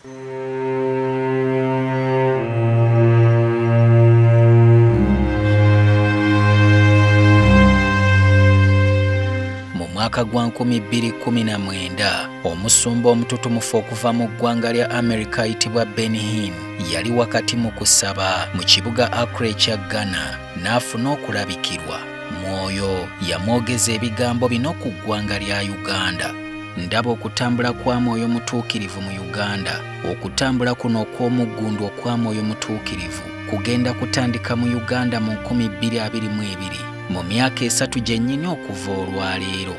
Mu mwaka gwa 2019, omusumba omututumufu okuva mu ggwanga lya America ayitibwa Benny Hinn yali wakati mu kusaba mu kibuga Accra ekya Ghana n'afuna okulabikirwa. Mwoyo yamwogeza ebigambo bino ku ggwanga lya Uganda. Ndaba okutambula kwa Mwoyo Mutuukirivu mu Uganda. Okutambula kuno okw'omuggundu okwa Mwoyo Mutuukirivu kugenda kutandika mu Uganda mu 2022, mu myaka 3 gyennyini okuva olwaleero.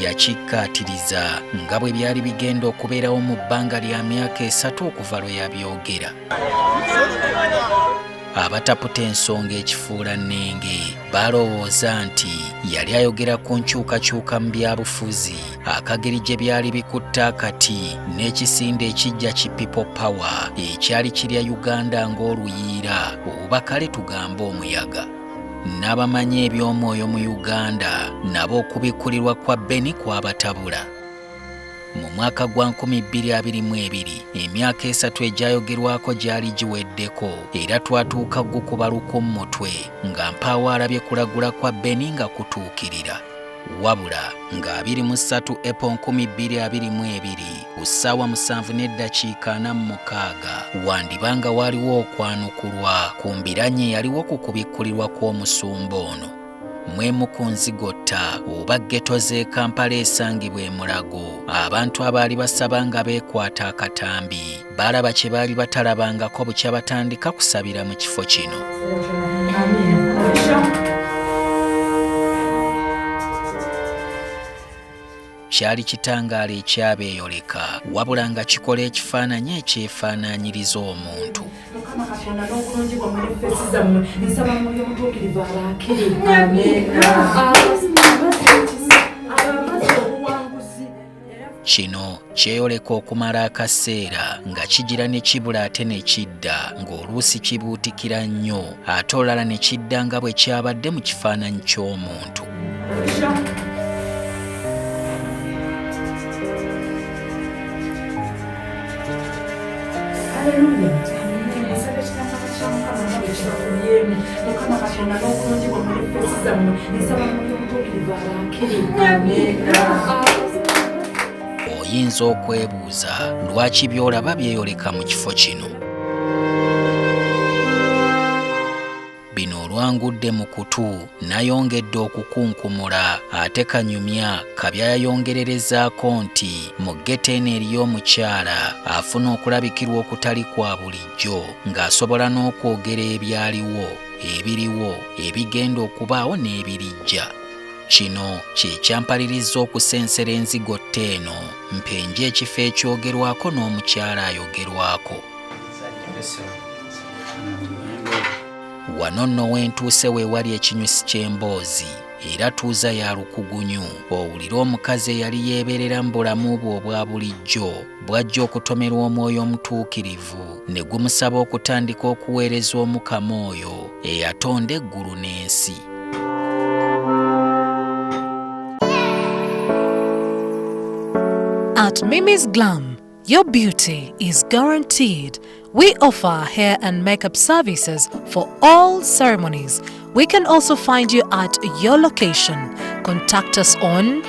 Yakikkaatiriza nga bwe byali bigenda okubeerawo mu bbanga lya myaka 3 okuva lwe yabyogera. Abataputa ensonga ekifuula nnenge balowooza nti yali ayogera ku nkyukakyuka mu byabufuzi, akageri gye byali bikutte akati n'ekisinde ekijja ki People Power ekyali kirya Uganda ng'oluyiira oba kale tugambe omuyaga. N'abamanyi eby'omwoyo mu Uganda nabo okubikkulirwa kwa Benny kwabatabula. Mu mwaka gwa 2022, emyaka 3 egyayogerwako gyali giweddeko era twatuuka gukuba luku mu mutwe nga mpaawo alabye kulagula kwa Benny nga kutuukirira. Wabula nga 23 April 2022 ku ssaawa 7:46 wandiba nga waaliwo okwanukulwa ku mbiranye eyaliwo ku kubikkulirwa kw'omusumba ono. Mwemu ku nzigotta oba ghetto z'e Kampala esangibwa e Mulago, abantu abaali basaba nga beekwata akatambi balaba kye baali batalabangako bukya batandika kusabira mu kifo kino. Kyali kitangaala ekyabeeyoleka, wabula nga kikola ekifaananyi ekyefaanaanyiriza omuntu. Mukama Katonda n'obulungi bwammwe ne ffeesi zammwe, nsaba Mwoyo Mutuukirivu abaakire. Abaamaze obuwanguzi. Kino kyeyoleka okumala akaseera nga kigira ne kibula ate ne kidda, ng'oluusi kibuutikira nnyo ate olulala ne kidda nga bwe kyabadde mu kifaananyi ky'omuntu. Haleluya. Nsaba ekitangaala kya Mukama nga bwe kibakubyemu. Mukama Katonda n'obulungi bwammwe ne ffeesi zammwe, nsaba Mwoyo Mutuukirivu abaakire. Oyinza okwebuuza lwaki by'olaba byeyoleka mu kifo kino. Bino olwangudde mu kutu nayongedde okukunkumula ate kanyumya Kabya yayongererezaako nti mu ghetto eno eriyo omukyala afuna okulabikirwa okutali kwa bulijjo ng'asobola n'okwogera ebyaliwo, ebiriwo, ebigenda okubaawo n'ebirijja. Kino kye kyampalirizza okusensera enzigotta eno mpenje ekifo ekyogerwako n'omukyala ayogerwako. Wano nno we ntuuse we wali ekinyusi ky'emboozi era tuuza ya lukugunyu owulire omukazi eyali yeeberera mu bulamu bwe obwa bulijjo bw'ajja okutomerwa Omwoyo Omutuukirivu ne gumusaba okutandika okuweereza Omukama oyo eyatonda eggulu n'ensi. At Mimi's Glam, your beauty is guaranteed. We offer hair and makeup services for all ceremonies. We can also find you at your location. Contact us on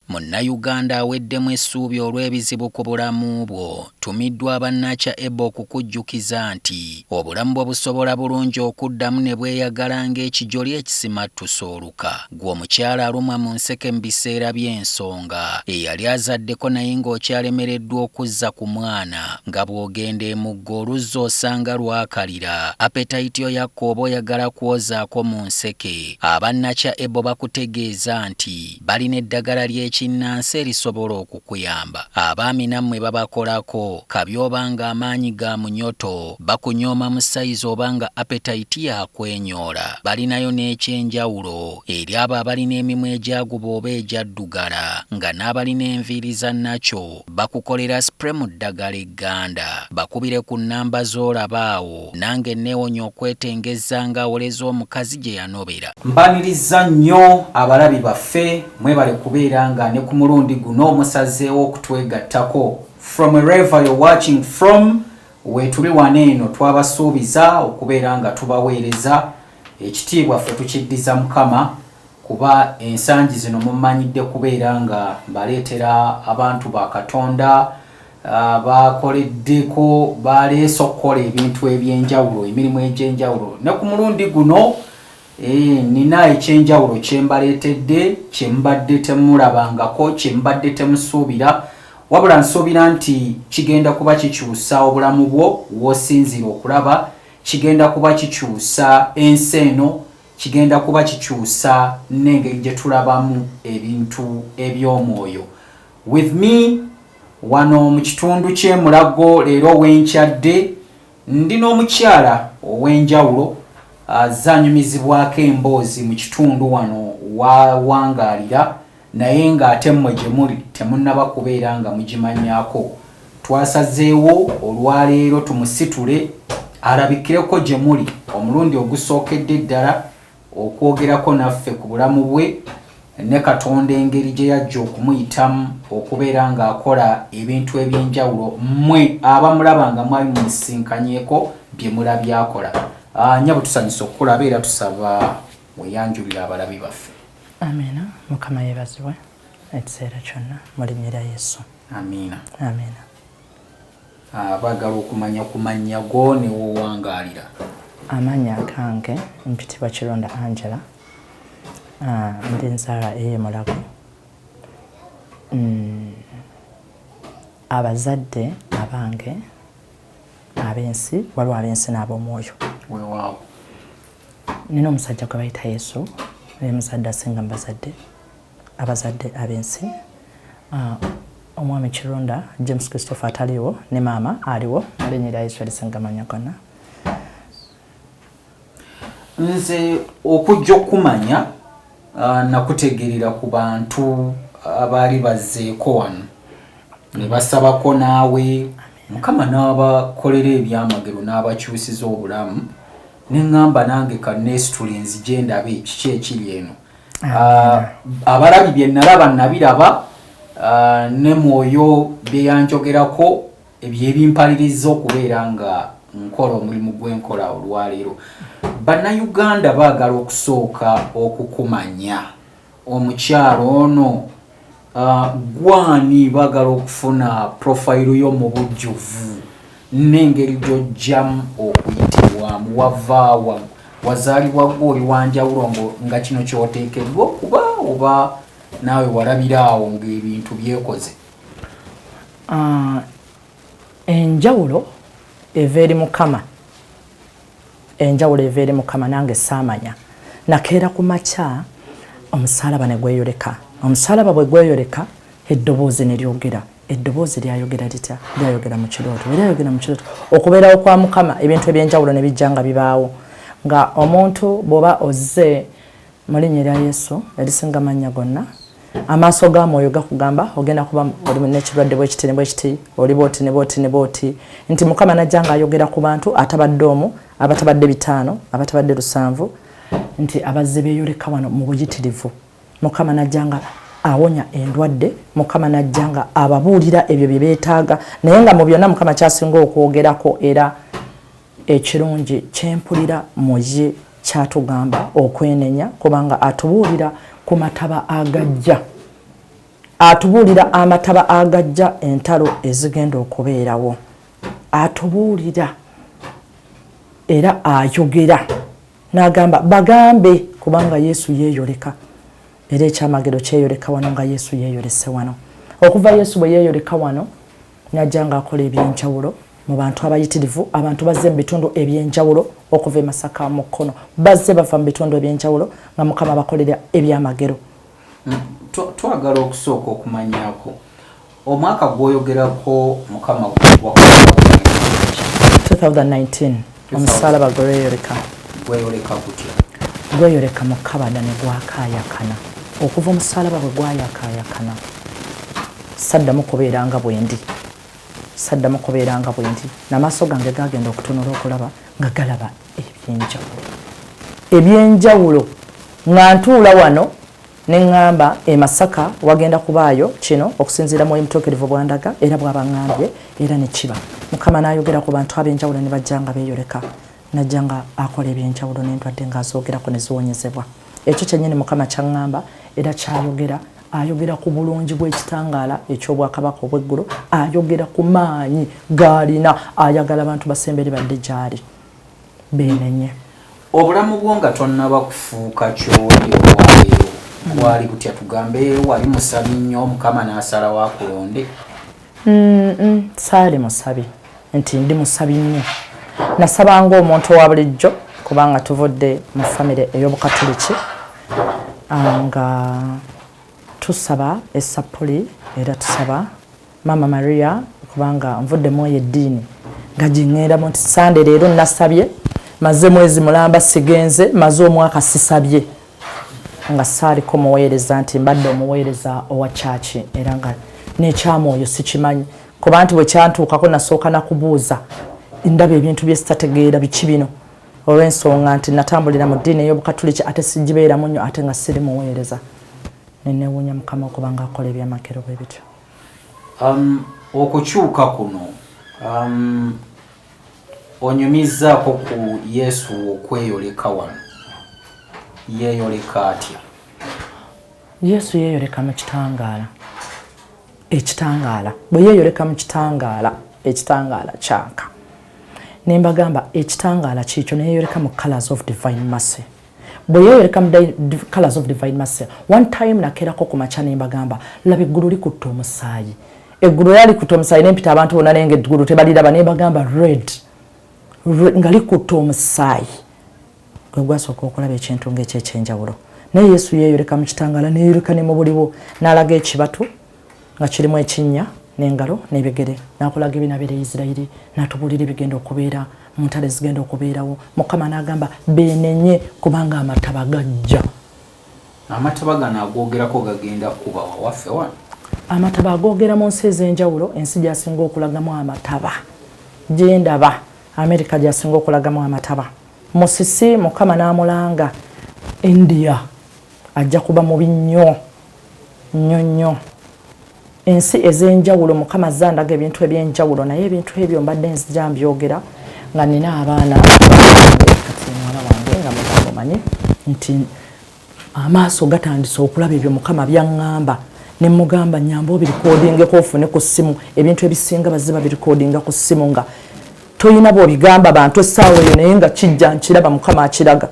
Munnayuganda aweddemu essuubi olw'ebizibu ku bulamu bwo, tumiddwa aba Nacha Ebo okukujjukiza nti obulamu bwo busobola bulungi okuddamu ne bweyagala ng'ekijoli ekisimattusa oluka. Ggwe omukyala alumwa mu nseke mu biseera by'ensonga, eyali azaddeko naye ng'okyalemereddwa okuzza ku mwana, nga bw'ogenda emugga oluzzi osanga lwakalira, appetite yo yakka oba oyagala kwozaako mu nseke, aba Nacha Ebo bakutegeeza nti balina eddagala ly'ekinnansi. ly'ekinnansi erisobola okukuyamba. Abaami nammwe babakolako, kabi oba nga amaanyi ga munyoto, bakunyooma mu sayizi oba nga apetayiti ya kwenyoola. Balinayo n'ekyenjawulo eri abo abalina emimwa egyaguba oba egyaddugala nga n'abalina enviiri za nakyo bakukolera spray mu ddagala egganda. Bakubire ku nnamba z'olaba awo nange nneewonya okwetengezza ng'awoleza omukazi gye yanobera. Mbaniriza nnyo abalabi baffe, mwebale kubeera nga ne ku mulundi guno musazeewo okutwegattako. From wherever you're watching from, weetuli wano eno twabasuubiza okubeera nga tubaweereza. Ekitiibwa ffe tukiddiza Mukama kuba ensangi zino mumanyidde kubeera nga mbaleetera abantu ba Katonda bakoleddeko, baleese okukola ebintu ebyenjawulo, emirimu egy'enjawulo. Ne ku mulundi guno nina ekyenjawulo kye mbaleetedde, kye mbadde temulabangako, kye mbadde temusuubira, wabula nsuubira nti kigenda kuba kikyusa obulamu bwo w'osinziira okulaba, kigenda kuba kikyusa ensi eno, kigenda kuba kikyusa n'engeri gye tulabamu ebintu eby'omwoyo. With me wano mu kitundu ky'e Mulago leero wenkyadde ndi n'omukyala ow'enjawulo azanyumizibwako emboozi mu kitundu wano wawangaalira, naye ng'ate mmwe gye muli temunnaba kubeera nga mugimanyaako. Twasazeewo olwaleero tumusitule alabikireko gye muli omulundi ogusookedde ddala okwogerako naffe ku bulamu bwe ne Katonda, engeri gye yajja okumuyitamu okubeera ng'akola ebintu ebyenjawulo mmwe abamulaba nga mwali mumusinkanyeko bye mulabyakola. Nnyabo, tusanyusa okukulaba era tusaba weyanjulira abalabi baffe. Amiina. Mukama yeebazibwe ekiseera kyonna mu linnya lya Yesu. Amiina. Amiina. Baagala okumanya ku mannya go ne woowangaalira. Amannya agange mpitibwa Kironda Angela. Ndi nzaala ey'e Mulago. Abazadde abange ab'ensi, waliwo ab'ensi n'ab'omwoyo. Weewaawo. Nina omusajja gwe bayita Yesu, ye muzadde asinga mu bazadde, abazadde ab'ensi. Omwami Kirunda James Christopher ataliiwo ne maama aliwo mu linnya lya Yesu erisinga amannya gonna. Nze okujja okumanya nakutegeerera ku bantu abaali bazzeeko wano ne basabako naawe, Mukama n'abakolera ebyamagero n'abakyusiza obulamu, ne ŋŋamba nange kanneesitule nzije ndabe kiki ekiri eno. Abalabi bye nalaba nabiraba, ne mwoyo bye yanjogerako ebyebimpaliriza okubeera nga nkola omulimu gwenkola olwaleero. Bannayuganda baagala okusooka okukumanya omukyalo ono gwani, baagala okufuna profile yo mu bujjuvu n'engeri gy'ojjamu okuyitibwamu, wavaawa, wazaalibwa gwe oli wanjawulo nga kino kyoteekeddwa okuba, oba naawe walabira awo ng'ebintu byekoze? Enjawulo eva eri Mukama, enjawulo eva eri Mukama. Nange saamanya, nakeera ku makya omusaalaba ne gweyoleka. Omusaalaba bwe gweyoleka, eddoboozi ne lyogera. Eddoboozi lyayogera litya? Lyayogera mu kirooto. Bwe lyayogera mu kirooto, okubeerawo kwa Mukama, ebintu ebyenjawulo ne bijja nga bibaawo. Nga omuntu bw'oba ozze mu linnya erya Yesu erisinga mannya gonna, amaaso ga mwoyo gakugamba ogenda kuba oli n'ekirwadde bwekiti ne bwekiti, oli bwoti ne bwoti ne bwoti, nti Mukama najja ng'ayogera ku bantu atabadde omu, abatabadde 5, abatabadde 7, nti abazze beeyoleka wano mu buyitirivu. Mukama najja nga awonya endwadde, Mukama najja nga ababuulira ebyo bye beetaaga, naye nga mu byonna Mukama kyasinga okwogerako era ekirungi kyempulira mu ye kyatugamba okwenenya, kubanga atubuulira ku mataba agajja, atubuulira amataba agajja, entalo ezigenda okubeerawo, atubuulira era ayogera n'agamba bagambe, kubanga Yesu yeeyoleka era ekyamagero kyeyoleka wano nga Yesu yeeyolese wano. Okuva Yesu bwe yeeyoleka wano, najja ng'akola ebyenjawulo mu bantu abayitirivu. Abantu bazze mu bitundu ebyenjawulo okuva e Masaka mu kkono, bazze bava mu bitundu ebyenjawulo nga Mukama abakolera ebyamagero. Twagala okusooka okumanyako omwaka gwoyogerako Mukama 2019 omusalaba gweyoleka. Gweyoleka gutya? Gweyoleka mu kabada ne gwakaayakana. Okuva omusalaba bwe gwayakaayakana, saddamu kubeera nga bwendi, saddamu kubeera nga bwendi. N'amaaso gange gagenda okutunula okulaba nga galaba ebyenjawulo, ebyenjawulo. Nga ntuula wano ne ŋŋamba e Masaka wagenda kubaayo kino, okusinziira mu Mutuukirivu bwandaga era bw'abaŋŋambye, era ne kiba. Mukama n'ayogera ku bantu ab'enjawulo ne bajja nga beeyoleka, najja nga akola ebyenjawulo n'endwadde ng'azoogerako ne ziwonyezebwa. Ekyo kyennyini Mukama kyaŋŋamba era kyayogera. Ayogera ku bulungi bw'ekitangaala eky'obwakabaka obw'eggulu, ayogera ku maanyi g'alina, ayagala abantu basembere badde gy'ali beenenye. Obulamu bwo nga tonnaba kufuuka kyoli olwaleero bwali butya? Tugambe wali musabi nnyo, Mukama n'asalawo akulonde? Saali musabi nti ndi musabi nnyo. Nasabanga omuntu owa bulijjo, kubanga tuvudde mu famire ey'Obukatuliki nga tusaba esapuli era tusaba Mama Maria, kubanga nvudde mu eyo eddiini nga giŋŋendamu nti Sande leero nasabye, maze mwezi mulamba sigenze, maze omwaka sisabye, nga saaliko muweereza nti mbadde omuweereza owa kyaki, era nga n'ekyamwoyo sikimanyi, kuba nti bwe kyantuukako nasooka nakubuuza, ndaba ebintu bye sitategeera, biki bino? Olw'ensonga nti natambulira mu ddiini ey'Obukatuliki ate sigibeeramu nnyo, ate nga siri muweereza, nenewuunya Mukama okuba nga akola ebyamagero bwe bityo. Okukyuka kuno, onyumizzaako ku Yesu okweyoleka wano, yeeyoleka atya? Yesu yeeyoleka mu kitangaala. Ekitangaala bwe yeeyoleka mu kitangaala, ekitangaala kyaka. Ne mbagamba ekitangaala kiikyo, neyeeyoleka mu colors of divine mercy. Bwe yeeyoleka mu colors of divine mercy, one time nakeerako ku makya ne mbagamba, laba eggulu likutta omusaayi, eggulu era likutta omusaayi. Nempita abantu bonna, naye nga eggulu tebaliraba. Ne mbagamba red, nga likutta omusaayi. Gwe gwasooka okulaba ekintu ng'ekyo ekyenjawulo. Naye Yesu yeeyoleka mu kitangaala, neeyoleka ne mu buliwo, n'alaga ekibatu nga kirimu ekinnya n'engalo n'ebigere, n'akulaga ebinabeera e Isirayiri, n'atubuulira ebigenda okubeera mu ntalo ezigenda okubeerawo. Mukama n'agamba beenenye kubanga amataba gajja. Amataba gano agoogerako gagenda kuba wawaffe wano? Amataba agoogera mu nsi ez'enjawulo. Ensi gy'asinga okulagamu amataba gyendaba, Amerika gy'asinga okulagamu amataba. Musisi Mukama n'amulanga India ajja kuba mubi nnyo nnyo nnyo. Ensi ez'enjawulo Mukama zandaga ebintu ebyenjawulo, naye ebintu ebyo mbadde nzija mbyogera nga nina abaana kati muwala wange nga mugamba, omanyi nti amaaso gatandise okulaba ebyo Mukama byaŋŋamba. Ne mugamba, nyamba obirikodingeko ofune ku ssimu. Ebintu ebisinga bazze babirikodinga ku ssimu nga toyina bw'obigamba bantu essaawa eyo, naye nga kijja nkiraba, Mukama akiraga.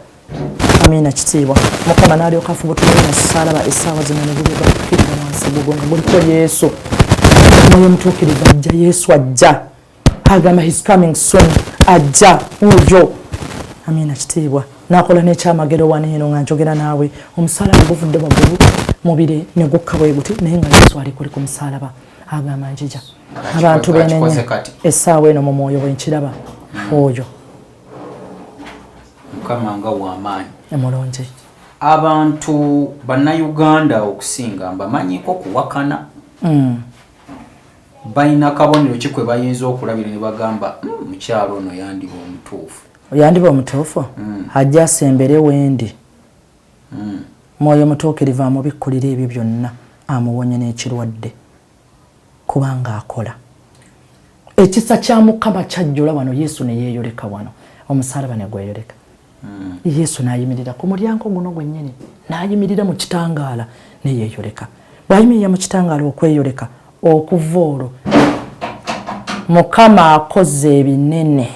Amiina, kitiibwa Mukama. N'alyoka afubutulayo omusaalaba essaawa zino ne gubega kukkirira wansi gugwo nga guliko Yesu. Omwoyo Omutuukirivu ajja, Yesu ajja, agamba he's coming soon, ajja oyo. Amiina, kitiibwa. N'akola n'ekyamagero wano eno nga njogera naawe, omusaalaba guvudde waggulu mubire ne gukka bwe guti, naye nga Yesu ali kuli ku musaalaba agamba njija. Abantu benenye essaawa eno mu mwoyo bwe nkiraba oyo. Mukama nga w'amaanyi. Mulungi. Abantu Bannayuganda okusinga mbamanyiko kuwakana. Balina kabonero ki kwe bayinza okulabira ne bagamba, mukyalo ono yandiba omutuufu"? Yandiba omutuufu, ajja asembere wendi. Mwoyo Mutuukirivu amubikkulira ebyo byonna, amuwonye n'ekirwadde, kubanga akola. Ekisa kya Mukama kyajjula wano, Yesu ne yeeyoleka wano, omusaalaba ne gweyoleka. Yesu n'ayimirira ku mulyango guno gwennyini, n'ayimirira mu kitangaala ne yeeyoleka. Bw'ayimirira mu kitangaala okweyoleka, okuva olwo Mukama akoze ebinene,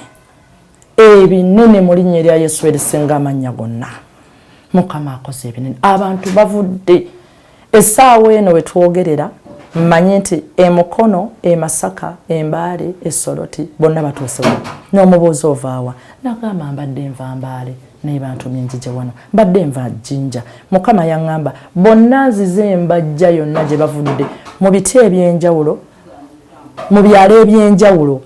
ebinene mu linnya erya Yesu erisinga amannya gonna. Mukama akoze ebinene, abantu bavudde. Essaawa eno we twogerera, mmanyi nti Emukono, Emasaka, Embaale, Esoloti bonna batuuse wano. N'omubuuza ovaawa? Nagamba mbadde nva Mbaale naye bantumye njije wano, mbadde nva Jinja. Mukama yaŋŋamba bonna nzize mbajja yonna gye bavudde mu biti eby'enjawulo, mu byalo eby'enjawulo.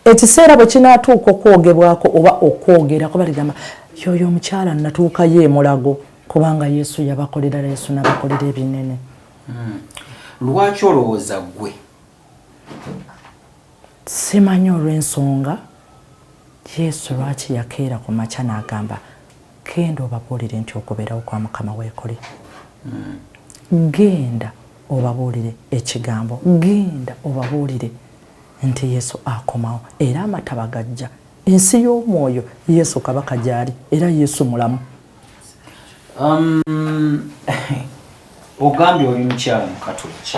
Ekiseera bwe kinaatuuka okwogebwako oba okwogerako baligamba yoyo omukyala natuukayo e Mulago, kubanga Yesu yabakolera, Yesu n'abakolera ebinene. Lwaki olowooza ggwe? Simanyi olw'ensonga Yesu lwaki yakeera ku makya n'agamba genda obabuulire nti okubeerawo kwa Mukama weekuli. Genda obabuulire ekigambo, genda obabuulire nti Yesu akomawo era amataba gajja. Ensi y'omwoyo Yesu kabaka gy'ali era Yesu mulamu. Ogambye oli mukyala mukatuliki.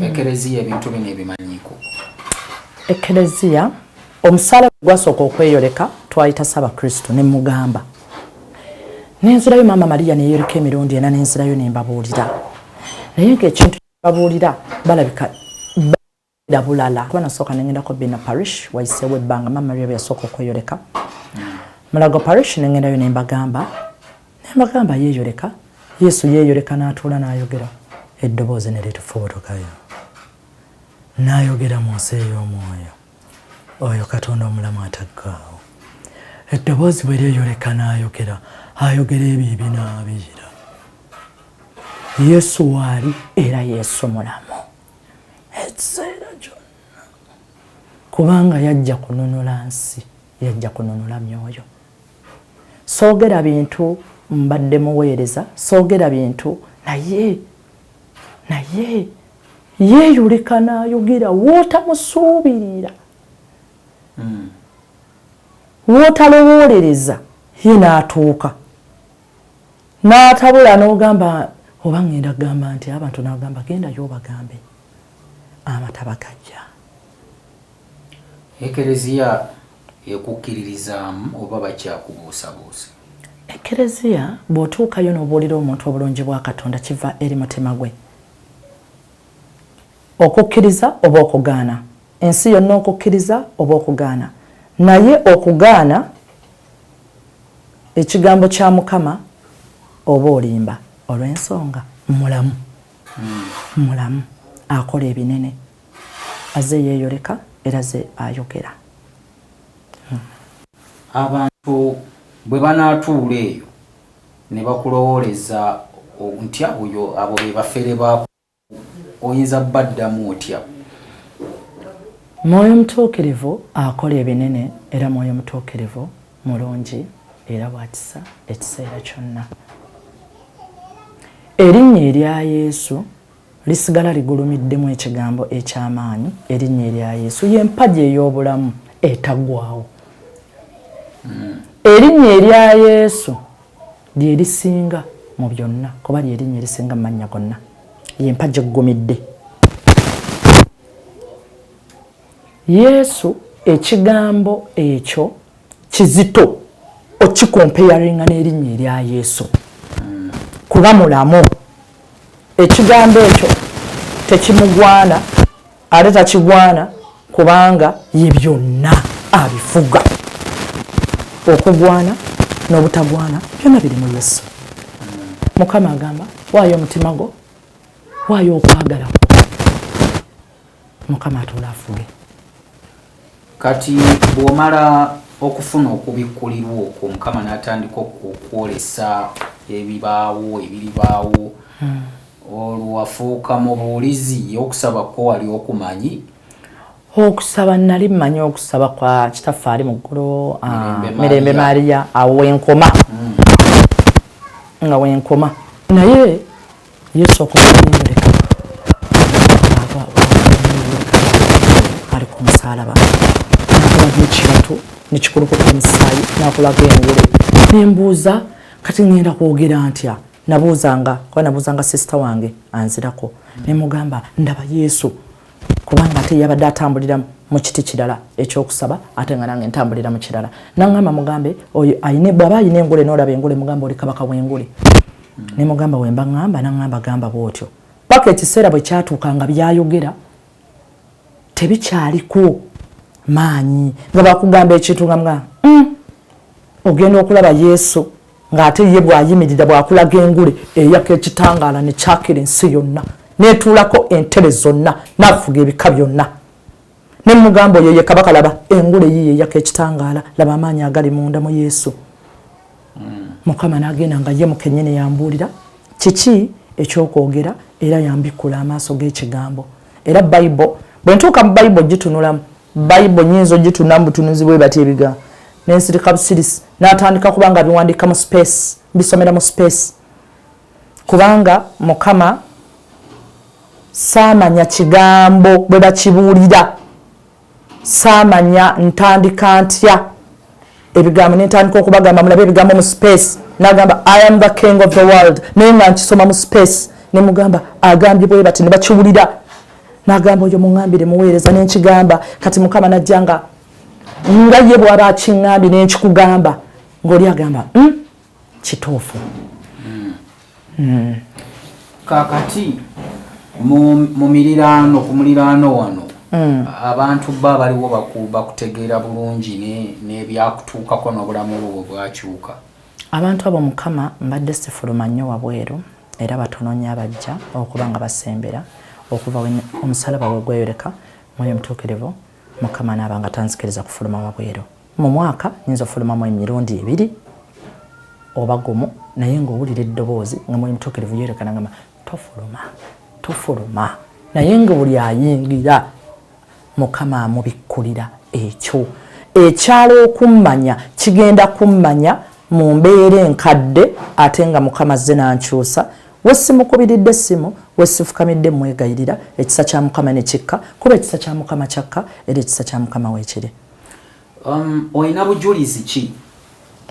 Ekereziya ebintu bino ebimanyiiko? Ekereziya omusaala gwasooka okweyoleka twayita Saba Kristo ne mugamba nenzirayo Maama Maria neyeyoleka emirundi ena, nenzirayo nembabuulira, naye ng'ekintu babuulira balabika bulala. Kuba nasooka nengendako Bina Parish, wayiseewo ebbanga Maama Maria bwe yasooka okweyoleka Mulago Parish, nengendayo nembagamba yeeyoleka Yesu yeeyoleka n'atuula n'ayogera eddoboozi ne litufubutukayo n'ayogera mu nsi ey'omwoyo, oyo Katonda omulamu ataggaawo. Eddoboozi bwe lyeyoleka n'ayogera, ayogera ebyo ebinaabeera. Yesu waali era Yesu mulamu ekiseera kyonna, kubanga yajja kununula nsi, yajja kununula myoyo. Soogera bintu mbadde muweereza, soogera bintu, naye yeeyoleka n'ayogera w'otamusuubirira, w'otalowoolereza, ye n'atuuka n'atabula n'ogamba oba ngenda kugamba nti abantu, n'agamba gendayo obagambe amataba gajja. Ekereziya ekukkiririzaamu oba bakyakubuusabuusa? Ekereziya bw'otuukayo n'obuulira omuntu obulungi bwa Katonda kiva eri mutima gwe, okukkiriza oba okugaana. Ensi yonna okukkiriza oba okugaana, naye okugaana ekigambo kya Mukama oba olimba, olw'ensonga mulamu, mulamu akola ebinene, azze yeeyoleka era azze ayogera. Abantu bwe banaatuula eyo ne bakulowooleza nti oyo abo be bafere ba, oyinza baddamu otya? Mwoyo Mutuukirivu akola ebinene era Mwoyo Mutuukirivu mulungi era wa kisa ekiseera kyonna. Erinnya erya Yesu lisigala ligulumiddemu ekigambo eky'amaanyi. Erinnya erya Yesu y'empagi ey'obulamu etaggwaawo. Erinnya erya Yesu lye lisinga mu byonna, kuba lye linnya erisinga mu mannya gonna, y'empagi eggumidde. Yesu ekigambo ekyo kizito okikompeyaringa n'erinnya erya Yesu, kuba mulamu. Ekigambo ekyo tekimugwana ate takigwana, kubanga ye byonna abifuga. Okugwana n'obutagwana byonna biri mu Yesu. Mukama agamba waayo omutima gwo, waayo okwagala kwo, Mukama atuula afuge. Kati bw'omala okufuna okubikkulirwa okwo, Mukama n'atandika okwolesa ebibaawo ebiribaawo, olwo wafuuka mubuulizi? Okusaba kwo wali okumanyi? Okusaba nali mmanyi okusaba kwa Kitaffe ali mu ggulu, Mirembe Maria, awo wenkoma, nga wenkoma. Naye Yesu okumayoleka ali ku musaalaba, nakulaga ekibatu nekikulukuta omusaayi, nakulaga engule, nembuuza kati ngenda kwogera ntya? Nabuuzanga, kuba nabuuzanga sisita wange anzirako, nemugamba ndaba Yesu, kubanga ate yabadde atambulira mu kiti kirala ekyokusaba, ate nga nange ntambulira mu kirala. Naŋŋamba mugambe oyo ayine, bw'aba ayina engule n'olaba engule, mugambe oli kabaka w'engule. Nemugamba wemba ŋŋamba, naŋŋamba gamba bw'otyo, paka ekiseera bwe kyatuuka nga byayogera tebikyaliko maanyi, nga bakugamba ekintu nga mga Ogenda okulaba Yesu ng'ate ye bw'ayimirira bw'akulaga engule eyaka ekitangaala ne kyakira ensi yonna, n'etuulako entebe zonna, n'afuga ebika byonna. Ne mugamba oyo ye kabaka, laba engule yiye eyaka ekitangaala, laba amaanyi agali munda mu Yesu. Mukama n'agenda nga ye mukennyini yambuulira kiki ekyokwogera, era yambikkula amaaso g'ekigambo. Era Bayibuli, bwe ntuuka mu Bayibuli gitunulamu, Bayibuli nyinza ogitunulamu butunuzi bwe bati ebigambo nensirika busirisi, n'atandika kubanga biwandiika mu space, mbisomera mu space, kubanga Mukama saamanya kigambo bwe bakibuulira, saamanya ntandika ntya ebigambo, nentandika okubagamba mulabe ebigambo mu space. Nagamba, "I am the king of the world," naye nga nkisoma mu space. Nemugamba agambye bwe bati ne bakiwulira. Nagamba oyo muŋambire muweereza, nenkigamba. Kati Mukama najja nga ye bw'aba akiŋŋambye nenkikugamba, ng'oli agamba, Kituufu." Kakati mu miriraano, ku muliraano wano, abantu ba abaliwo bakutegeera bulungi n'ebyakutuukako n'obulamu bwo bwe bwakyuka? Abantu abo Mukama mbadde sifuluma nnyo wabweru, era batono nnyo abajja okuba nga basembera okuva omusalaba we gweyoleka. Mwoyo Mutuukirivu Mukama naaba nga tanzikiriza kufuluma wabweru. Mu mwaka nyinza ofulumamu emirundi ebiri oba gumu, naye ng'owulira eddoboozi nga Mwoyo Mutuukirivu yerekana ngamba tofuluma, tofuluma. Naye nga buli ayingira Mukama amubikkulira ekyo. Ekyalo okummanya kigenda kummanya mu mbeera enkadde, ate nga Mukama azze n'ankyusa. Wesimukubiridde essimu, wesifukamidde mwegayirira, ekisa kya Mukama ne kikka, kuba ekisa kya Mukama kyakka, era ekisa kya Mukama weekiri. Olina bujulizi ki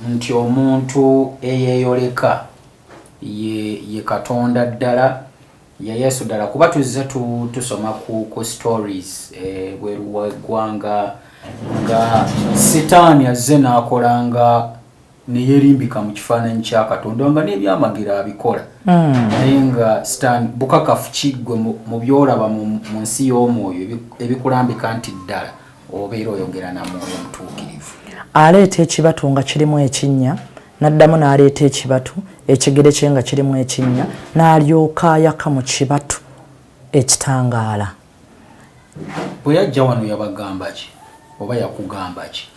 nti omuntu eyeeyoleka ye Katonda ddala, ye Yesu ddala? Kuba tuzze tusoma ku stories bweru w'eggwanga nga Sitaani azze n'akola nga neyerimbika mu kifaananyi kya Katonda, nga n'ebyamagero abikola, naye nga Sitaani. Bukakafu ki ggwe mu byolaba mu nsi y'omwoyo ebikulambika nti ddala obeera oyogera na Mwoyo Mutuukirivu? Aleeta ekibatu nga kirimu ekinnya, n'addamu n'aleeta ekibatu ekigere kye nga kirimu ekinnya, n'alyoka ayaka mu kibatu ekitangaala. Bwe yajja wano yabagamba ki oba yakugamba ki?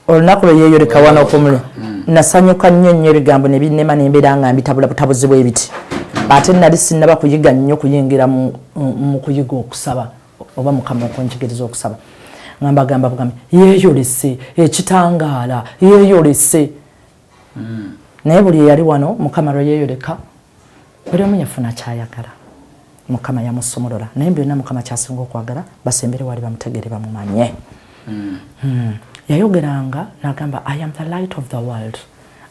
Olunaku lwe yeeyoleka wano okumuli, nasanyuka nnyo nnyo, ebigambo ne binnema, nembeera nga mbitabula butabuzi bw'ebiti. Ate nali sinnaba kuyiga nnyo kuyingira mu kuyiga okusaba oba Mukama okunjigiriza okusaba, nga mbagamba bugambi yeeyolese ekitangaala, yeeyolese. Naye buli eyali wano Mukama lwe yeeyoleka, buli omu yafuna kyayagala, Mukama yamusumulula. Naye byonna Mukama kyasinga okwagala basembere wali bamutegere, bamumanye. Yayogeranga nagamba, "I am the light of the world,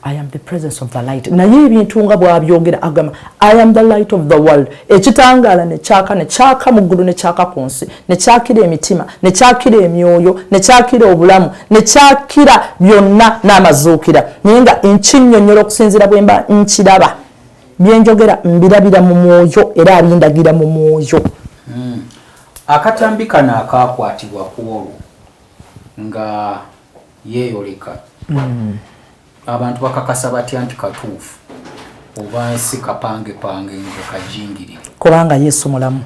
I am the presence of the light." Naye ebintu nga bwabyogera agamba, "I am the light of the world," ekitangaala nekyaka, nekyaka mu ggulu, nekyaka ku nsi, nekyakira emitima, nekyakira emyoyo, nekyakira obulamu, nekyakira byonna n'amazuukira. Naye nga nkinnyonnyola okusinziira bwe mba nkiraba, byenjogera mbirabira mu mwoyo, era abindagira mu mwoyo. Akatambi kano akakwatibwa ku olwo nga yeeyoleka, abantu bakakasa batya nti katuufu oba si kapange pange nga kajingirire? Kubanga Yesu mulamu.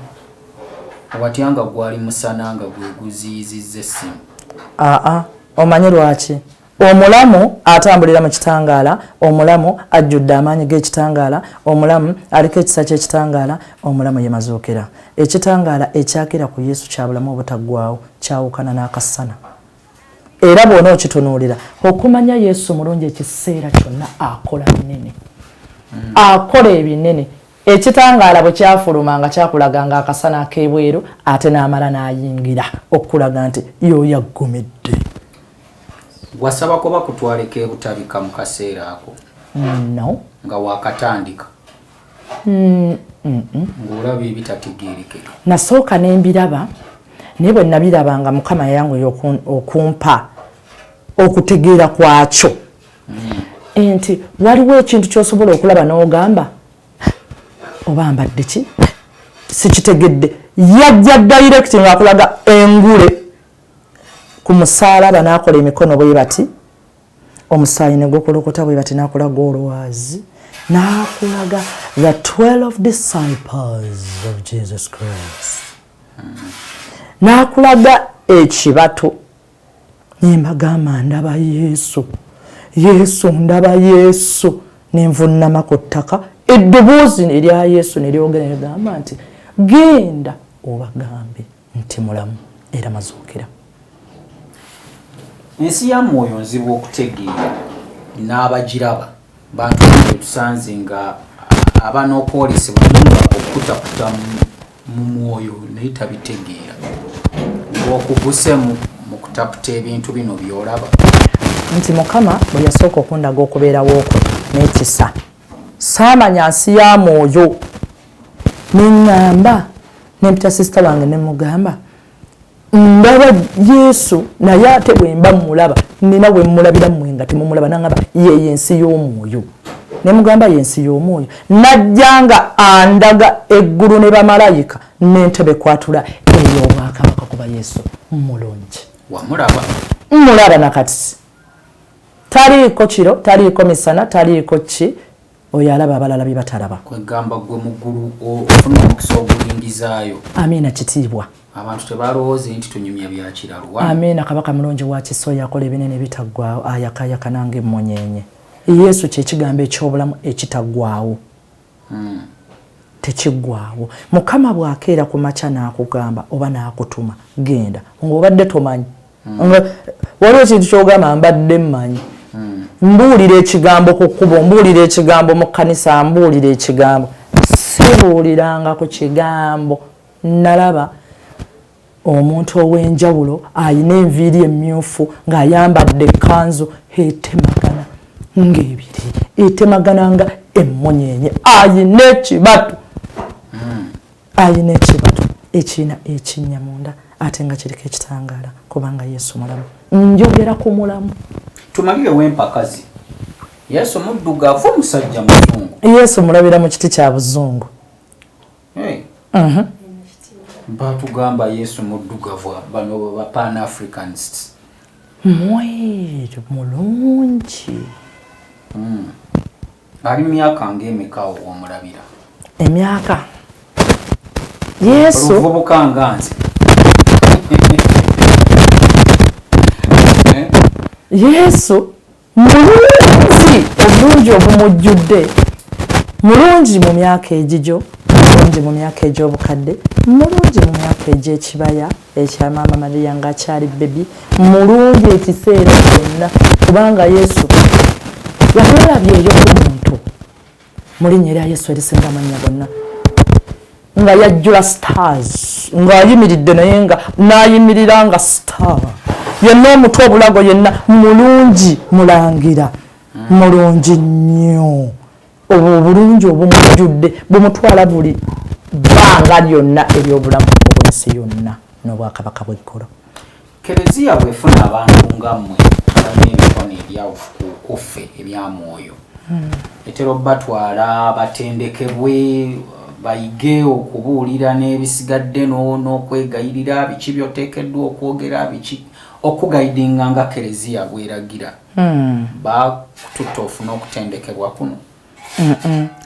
Watya nga gwali musana nga gwe guziyizizza essimu? Aa, omanye lwaki? Omulamu atambulira mu kitangaala, omulamu ajjudde amaanyi g'ekitangaala, omulamu aliko ekisa ky'ekitangaala, omulamu ye mazuukira. Ekitangaala ekyakira ku Yesu kya bulamu obutaggwaawo, kyawukana n'akasana. Era bw'ona okitunuulira okumanya Yesu mulungi ekiseera kyonna, akola binene, akola ebinene. Ekitangaala bwe kyafuluma nga kyakulaga nga akasana ak'ebweru, ate n'amala n'ayingira okulaga nti yoyo aggumidde. Wasaba kuba kutwaleko ebutabika mu kaseera ako? No. Nga wakatandika ng'olaba ebitategeerekeka? Nasooka nembiraba, naye bwe nabiraba nga Mukama yayanguye okumpa okutegeera kwakyo, nti waliwo ekintu kyosobola okulaba n'ogamba oba mbadde ki sikitegedde. Yajja direct ng'akulaga engule ku musaalaba, n'akola emikono bwe bati. Omusaayi ne gukulukota bwe bati, n'akulaga olwazi, n'akulaga the 12 disciples of Jesus Christ, n'akulaga ekibatu. Nembagamba, ndaba Yesu, Yesu, ndaba Yesu. Nenvunama ku ttaka, eddoboozi erya Yesu neryogera negamba nti, genda obagambe nti mulamu era mazuukira. Ensi ya mwoyo nzibu okutegeera n'abagiraba. Bantu tusanze nga aba n'okwolesebwa nga okutaputa mu mwoyo naye tabitegeera. Ng'okuguse mu kutaputa ebintu bino by'olaba. Nti Mukama bwe yasooka okundaga okubeerawo kwe n'ekisa, saamanya nsi ya mwoyo. Neŋŋamba, nempita sister wange, nemugamba, ndaba Yesu, naye ate bwe mba mulaba nina we mmulabira, mmwe nga temumulaba. Nangamba, yeyo ensi y'omwoyo. Nemugamba, yensi y'omwoyo. Najja nga andaga eggulu ne bamalayika n'entebe kwatula ey'obwakabaka, kuba Yesu mulungi. Wamulaba? Mulaba nakati. Taliiko kiro, taliiko misana, taliiko ki. Oyo alaba abalala bye batalaba. Kwegamba gwe muggulu ofuna omukisa ogulingizaayo. Amiina, kitiibwa. Abantu tebalowooze nti tunyumya bya kiralu. Amiina. Kabaka mulungi wa kisa, oyo akola ebinene ebitaggwawo, ayakayaka nange emmunyenye. Yesu kyekigambo ekyobulamu ekitaggwawo, tekiggwawo. Mukama bw'akeera ku makya n'akugamba oba n'akutuma, genda, ng'obadde tomanyi. Waliwo ekintu kyogamba, mbadde mmanyi, mbuulira ekigambo ku kkubo, mbuulira ekigambo mu kkanisa, mbuulira ekigambo. Sibuuliranga ku kigambo. Nalaba omuntu ow'enjawulo ayina enviiri emyufu ng'ayambadde ekkanzu etemagana ng'ebiri, etemagana nga emmunyenye, ayina ekibatu, ayina ekibatu ekirina ekinnya munda ate nga kiriko ekitangaala, kubanga Yesu mulamu. Njogera ku mulamu. Tumalirewo empakazi. Yesu muddugavu, musajja muzungu? Yesu mulabira mu kiti kya buzungu. Hey. Batugamba Yesu muddugavu, bano ba Pan Africanists. Mweru, mulungi. Ali myaka ng'emeka omulabira? Emyaka Yesu Oluvubuka nga nze. Eh? Yesu mulungi, obulungi obumujjudde. Mulungi mu myaka egigyo, mulungi mu myaka egy'obukadde, mulungi mu myaka egy'ekibaya ekya maama Mariya ng'akyali baby, mulungi ekiseera kyonna, kubanga Yesu yamulabyeyo ku muntu mu linnya erya Yesu erisinga amannya gonna, nga yajjula stars, ng'ayimiridde naye nga n'ayimirira nga star yenna, omutwe, obulago, yenna mulungi, mulangira mulungi nnyo. Obwo obulungi obumujjudde bumutwala buli bbanga lyonna ery'obulamu obw'ensi yonna n'obwakabaka bw'eggulu. Kereziya bwefuna abantu nga mmwe abalina emikono ebyawufu kuffe ebyamwoyo, etera obatwala batendekebwe, bayige okubuulira n'ebisigadde n'okwegayirira, biki byoteekeddwa okwogera, biki okuguidinga nga kereziya bweragira. Bakututta ofune okutendekebwa kuno?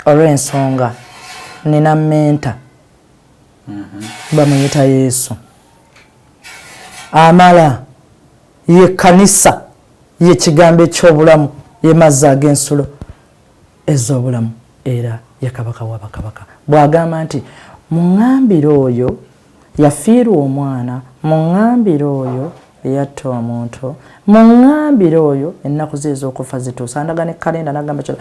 Olw'ensonga nina mentor, bamuyita Yesu. Amala ye kanisa, ye kigambo ekyobulamu, ye mazzi ag'ensulo ez'obulamu, era ye kabaka w'abakabaka. Bw'agamba nti, muŋŋambire oyo yafiirwa omwana, muŋŋambire oyo yatta omuntu, muŋŋambire oyo ennaku ze ez'okufa zituuse, andaga ne kalenda, nagamba kino.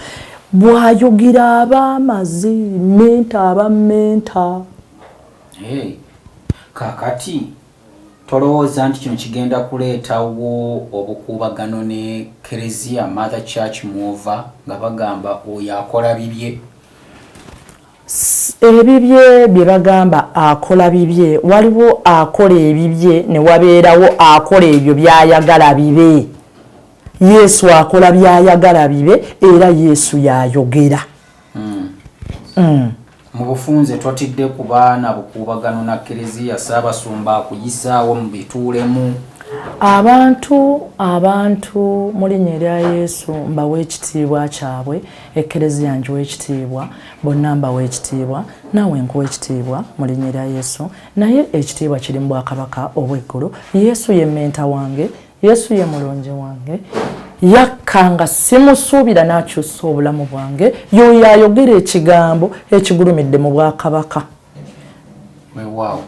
Bw'ayogera aba amazi, mentor aba mentor. Hey, kakati tolowooza nti kino kigenda kuleetawo obukuubagano ne kereziya, Mother Church mwova, nga bagamba oyo akola bibye? Ebibye bye bagamba akola bibye. Waliwo akola ebibye ne wabeerawo akola ebyo by'ayagala bibe. Yesu akola by'ayagala bibe, era Yesu yayogera. Mu bufunze, totidde ku baana bukuubagano na kereziya, Ssaabasumba akuyisaawo mu bituulemu? Abantu abantu mu linnya erya Yesu mbawa ekitiibwa kyabwe, Ekkereziya ngiwa ekitiibwa, bonna mbawa ekitiibwa, naawe nkuwa ekitiibwa mu linnya erya Yesu, naye ekitiibwa kiri mu bwakabaka obw'eggulu. Yesu ye menta wange, Yesu ye mulongi wange, yakka nga simusuubira n'akyusa obulamu bwange, y'oyo ayogera ekigambo ekigulumidde mu bwakabaka. Weewaawo.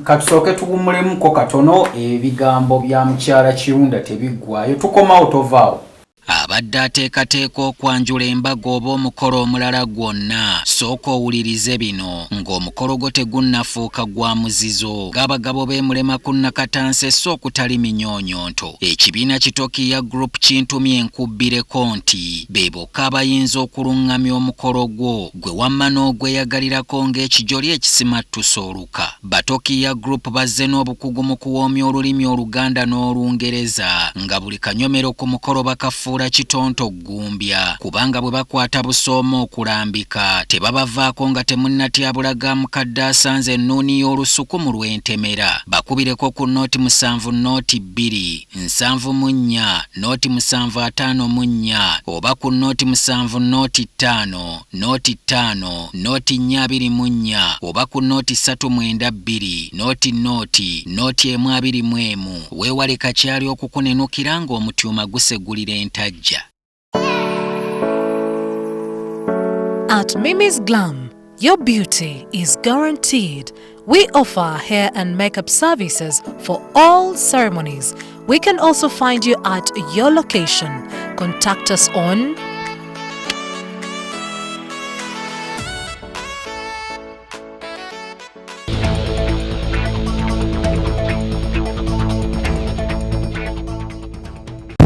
Katusooke tuwummulemuko katono, ebigambo bya mukyala Kirunda tebiggwaayo, tukomawo tovaawo. Abadde ateekateeka okwanjula embaga oba omukolo omulala gwonna, sooka owulirize bino ng'omukolo gwo tegunnafuuka gwa muzizo ng'abagabo b'e Mulema ku Nakatanse okutali minyoonyonto. Ekibiina Kitokiya Group kintumye nkubbireko nti be bokka abayinza okulungamya omukolo gwo gwe wamma n'ogweyagalirako ng'ekijoli ekisimattusa oluka. Batokiya Group bazze n'obukugu mu kuwoomya olulimi Oluganda n'Olungereza nga buli kanyomero ku mukolo bakafuula kitonto ggumbya kubanga bwe bakwata busooma okulambika tebabavaako nga temunnatyabula ga mukadde asanze ennuuni y'olusuku mu lw'entemera. Bakubireko ku noti 7 noti 2 74 noti 7 54 oba ku noti 7 noti 5 noti 5 noti 4 24 oba ku noti 3 92 noti noti noti 1 21. Weewale kakyali okukunenukira ng'omutyuma gusegulira entajja. At Mimi's Glam, your beauty is guaranteed. We offer hair and makeup services for all ceremonies. We can also find you at your location. Contact us on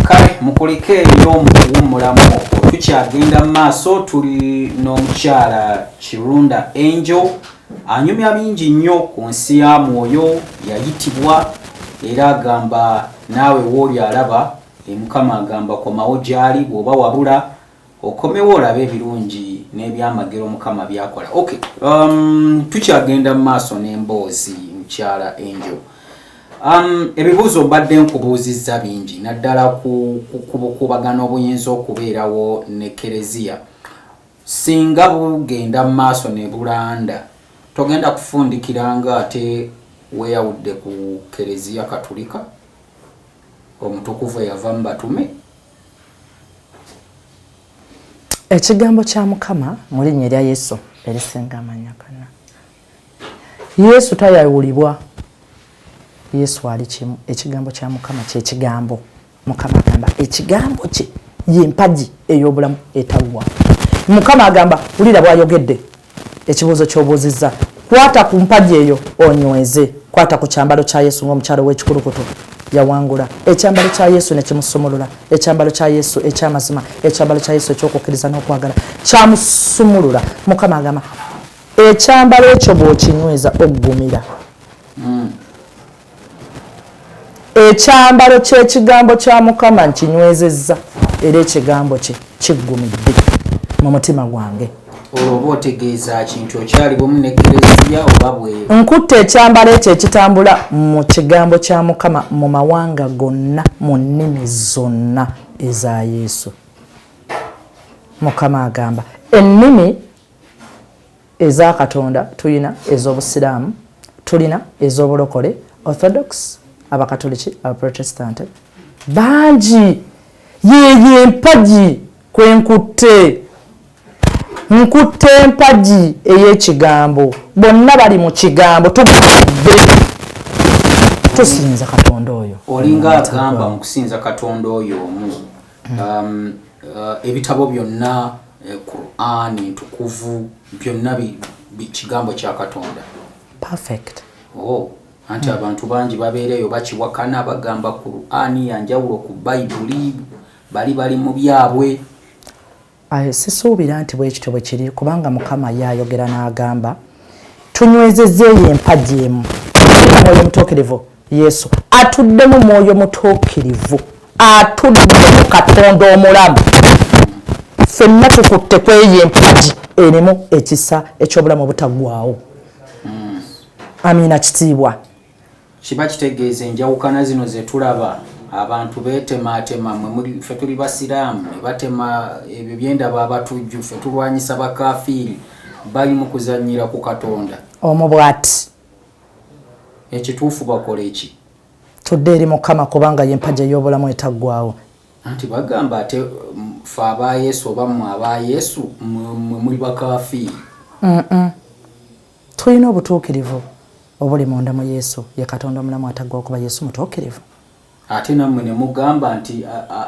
Kale mukulike eyo mu kuwummulamu okwo, tukyagenda mu maaso, tuli n'omukyala Kirunda Angel anyumya bingi nnyo ku nsi ya mwoyo, yayitibwa era agamba naawe w'oli alaba, Mukama agamba komawo gy'ali, bw'oba wabula okomewo olabe ebirungi n'ebyamagero Mukama by'akola. Okay, tukyagenda mu maaso n'emboozi mukyala Angel. Ebibuuzo mbadde nkubuuzizza bingi naddala ku bukuubagano obuyinza okubeerawo ne Kereziya. Singa bugenda mu maaso ne bulanda, togenda kufundikira nga ate weeyawudde ku Kereziya Katulika omutukuvu eyava mu batume? Ekigambo kya Mukama mu linnya erya Yesu erisinga amannya gonna. Yesu tayawulibwa. Yesu ali kimu. Ekigambo kya Mukama kye kigambo. Mukama agamba ekigambo kye ye mpagi ey'obulamu etaggwa. Mukama agamba wulira bw'ayogedde ekibuuzo ky'obuuzizza, kwata ku mpagi eyo onyweze, kwata ku kyambalo kya Yesu ng'omukyalo w'ekikulukuto yawangula ekyambalo kya Yesu ne kimusumulula, ekyambalo kya Yesu eky'amazima, ekyambalo kya Yesu eky'okukkiriza n'okwagala kyamusumulula. Mukama agamba ekyambalo ekyo bw'okinyweza oggumira. Ekyambalo ky'ekigambo kya Mukama nkinywezezza, era ekigambo kye kiggumidde mu mutima gwange. Olwo oba otegeeza ki nti okyali bumu ne Kereziya oba bwe? Nkutte ekyambalo ekyo ekitambula mu kigambo kya Mukama mu mawanga gonna, mu nnimi zonna eza Yesu. Mukama agamba ennimi eza Katonda tulina ez'Obusiraamu, tulina ez'Obulokole, Orthodox, Abakatoliki, Abaprotestante bangi. Yeeyo empagi kwe nkutte, nkutte empagi ey'ekigambo. Bonna bali mu kigambo, tugudde tusinza Katonda oyo. Olinga agamba mu kusinza Katonda oyo omu, ebitabo byonna, Qur'an ntukuvu, byonna kigambo kya Katonda. Perfect. Oh, anti abantu bangi babeera eyo bakiwakana, bagamba Qur'an ya njawulo ku Bayibuli, bali mu byabwe. Sisuubira nti bwe kityo bwe kiri, kubanga Mukama ye ayogera n'agamba tunywezezza eyo empagi emu. Mwoyo Mutuukirivu Yesu atuddemu, Mwoyo Mutuukirivu atudde mu Katonda omulamu. Ffenna tukutte ku eyo empagi erimu ekisa eky'obulamu obutaggwaawo. Amiina. Kitiibwa. Kiba kitegeeza enjawukana zino ze tulaba, abantu beetemaatema, mwe ffe tuli basiraamu, ne batema ebyo byendaba abatujju, ffe tulwanyisa bakafiiri, bali mu kuzannyira ku Katonda. Omu bw'ati. Ekituufu bakola eki? Tudde eri Mukama kubanga ye mpagi ey'obulamu etaggwaawo. Anti bagamba ate ffe aba Yesu oba mmwe aba Yesu mmwe muli bakafiiri. Tulina obutuukirivu obuli munda mu Yesu, ye Katonda omulamu ataggwaawo kuba Yesu mutuukirivu. Ate nammwe ne mugamba nti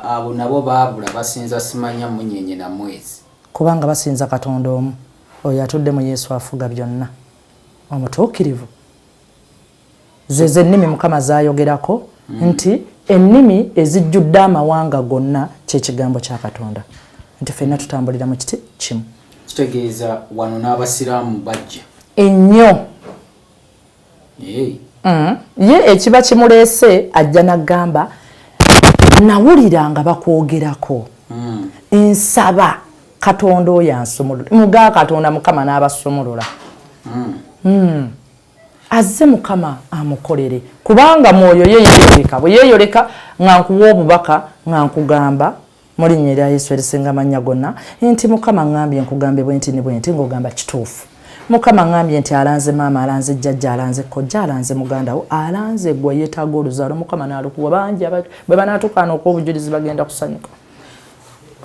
abo nabo baabula, basinza simanya mmunyeenye na mwezi. Kubanga basinza Katonda omu, oyo atudde mu Yesu afuga byonna, omutuukirivu. Zezo ennimi Mukama z'ayogerako nti ennimi ezijjudde amawanga gonna kye kigambo kya Katonda, nti ffenna tutambulira mu kiti kimu. Kitegeeza wano n'Abasiraamu bajja ennyo. Ye ekiba kimuleese ajja n'agamba, nawulira nga bakwogerako, nsaba Katonda oyo ansumulule. Muga Katonda Mukama n'abasumulula. Azze Mukama amukolere, kubanga mwoyo ye yeeyoleka. Bwe yeeyoleka nga nkuwa obubaka, nga nkugamba mu linnya erya Yesu erisinga amannya gonna nti Mukama ŋŋambye nkugambe bwe nti ne bwe nti, ng'ogamba kituufu. Mukama ŋŋambye nti alanze maama, alanze jjajja, alanze kojja, alanze muganda wo, alanze gwe yeetaaga oluzaalo, Mukama n'alukuwa. Bangi bwe banaatukaana okuwa obujulizi bagenda kusanyuka.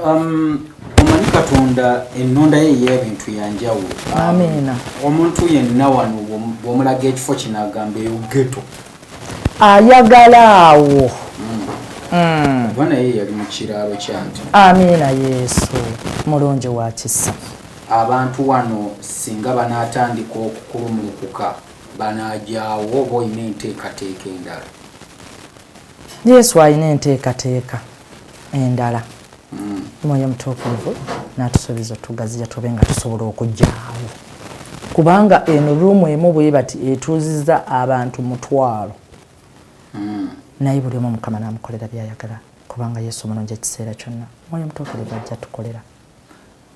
Omanyi Katonda ennonda ye ey'ebintu ya njawulo. Amiina. Omuntu yenna wano bw'omulaga ekifo kino agamba eyo ghetto. Ayagala awo. Oba naye yali mu kiraalo kya nte. Amiina. Yesu mulungi wa kisa. Abantu wano singa banaatandika okukulumulukuka banaajaawo oba olina enteekateeka endala? Yesu alina enteekateeka endala. Mwoyo Mutuukirivu n'atusuubiza otugaziya tube nga tusobola okujjaawo, kubanga eno ruumu emu bwe bati etuuziza abantu 1000. Naye buli omu Mukama n'amukolera by'ayagala, kubanga Yesu mulungi ekiseera kyonna. Mwoyo Mutuukirivu ajja tukolera.